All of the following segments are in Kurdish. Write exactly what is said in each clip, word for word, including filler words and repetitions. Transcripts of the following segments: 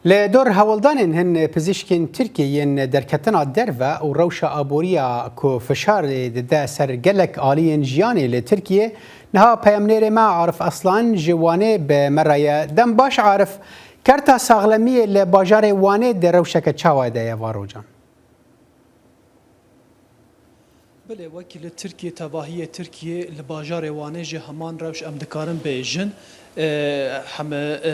Li dor hewldanên hin pizîşkên Tirkiyê yên derketina derve û rewşa aboriya ku fişarê dide ser gelek aliyên jiyanê li Tirkiyê, niha peyamnêrê me Arif Aslan ji Wanê bi me re ye. Dem baş Arif, kerta saxlemiyê li bajarê Wanê di rewşeke çawa de ye van rojan? Belê, wekî li Tirkiyê, tevahiyê Tirkiyê, li bajarê Wanê jî heman rewş em dikarin bêjin. E, heme, e,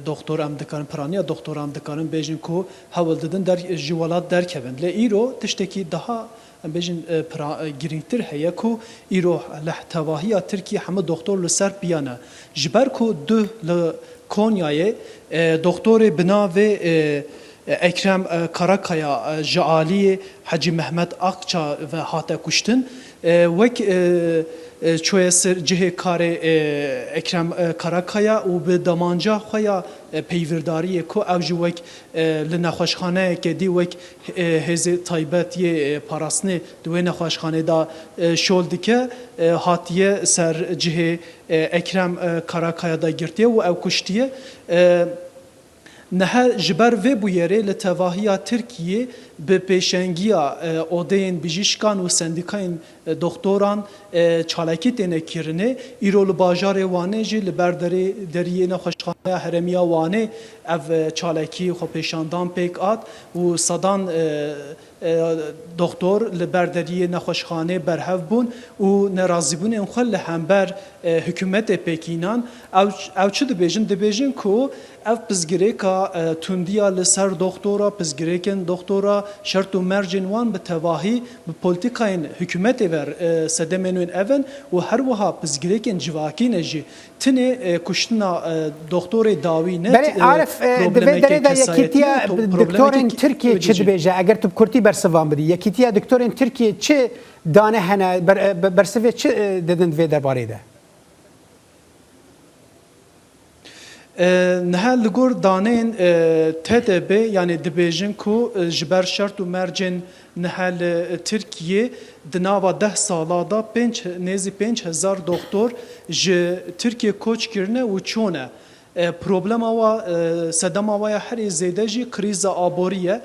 doktor em dikarin, piraniya doktoran dikarin bêjin ku hewl didin der, ji welat derkevin. Lê îro tiştekî daha, em bêjin, e, pira-, e, girîngtir heye ku îro li tevahiya Tirkiyê heme doktor li ser piya ne. Ji ber ku duh li Konyayê, e, doktorê bi navê, e, Ekrem, e, Karakaya, e, ji aliyê Hecî Mehmet Akça ve hate kuştin. E, wek, e, e, çûye ser cihê karê, e, Ekrem, e, Karakaya û bi damanca xwe ya, e, peyvîrdariyê ku ew jî wek, e, li nexweşxaneyeke dî wek, e, hêzê taybet yê, e, parastinê di wê nexweşxanê de, e, şol dike, e, hatiye ser cihê, e, Ekrem, e, Karakaya de girtiye û ew kuştiye. E, Niha ji ber vê bûyerê li tevahiya Tirkiyê bi pêşengiya, e, odeyên bijîşkan û sendîkayên, e, doktoran, e, çalakî têne kirinê. Îro li bajarê Wanê jî li ber derê, deriyê Nexweşxaneya Herêmiya Wanê ev, e, çalakî xwepêşandan pêk hat û sedan, e, e, doktor li ber deriyê nexweşxanê berhev bûn û nerazîbûnên xwe li hember, e, hikûmetê pêk înan. Ew, ew çi dibêjin? Dibêjin ku ev pirsgirêka, e, tundiya li ser doktora, pirsgirêkên doktora, şert û mercên wan bi tevahî bi polîtîkayên hikûmetê ve, e, sedemên wên ev in û her wiha pirsgirêkên civakî ne jî. Tinê, e, kuştina, e, doktorê dawî ne, Belê, e, Arif, e, di vê problemekê derê de kesayetî yekîtiya ye, to-, doktorên problemekê Tirkiyê çi dibêje? Eger tu bi kurtî bersivan bidî, yekîtiya doktorên Tirkiyê çi dane hene, ber-, e, be-, bersivê çi, e, didin di vê derbarê de? E, niha li gor daneyên, e, T D B, yanî dibêjin ku, e, ji ber şert û mercên niha li Tirkiyê di nava deh sala de pênc, nêzî pênc hezar doktor ji Tirkiyê koç kirine û çûne. E, problema wa, e, sedema wa ya herî zêde jî krîza aborî ye.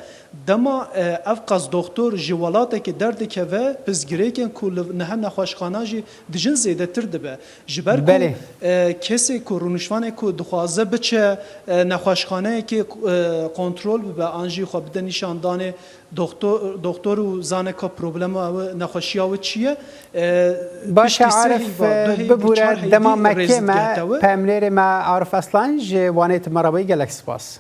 Dema, e, ev qas doktor ji welatekê derdikeve, pirsgirêkên ku li niha nexweşxana jî dijin zêdetir dibe. Ji ber ku, Belê. e, kesê ku rûnişvanê ku dixwaze biçe, e, nexweşxaneyekê, e, kontrol bibe, an jî xwe bide nîşandanê doktor, doktor û zane ka problema wî, nexweşiya wî çi ye. E, Baş e, piştî sê Arif, heyva, du e, heyva, bibûre çar heyvî dema me rêz kêm e, dikete wî. Peyamnêrê me Arif Aslan ji Wanê, tu me re bûyî, gelek spas.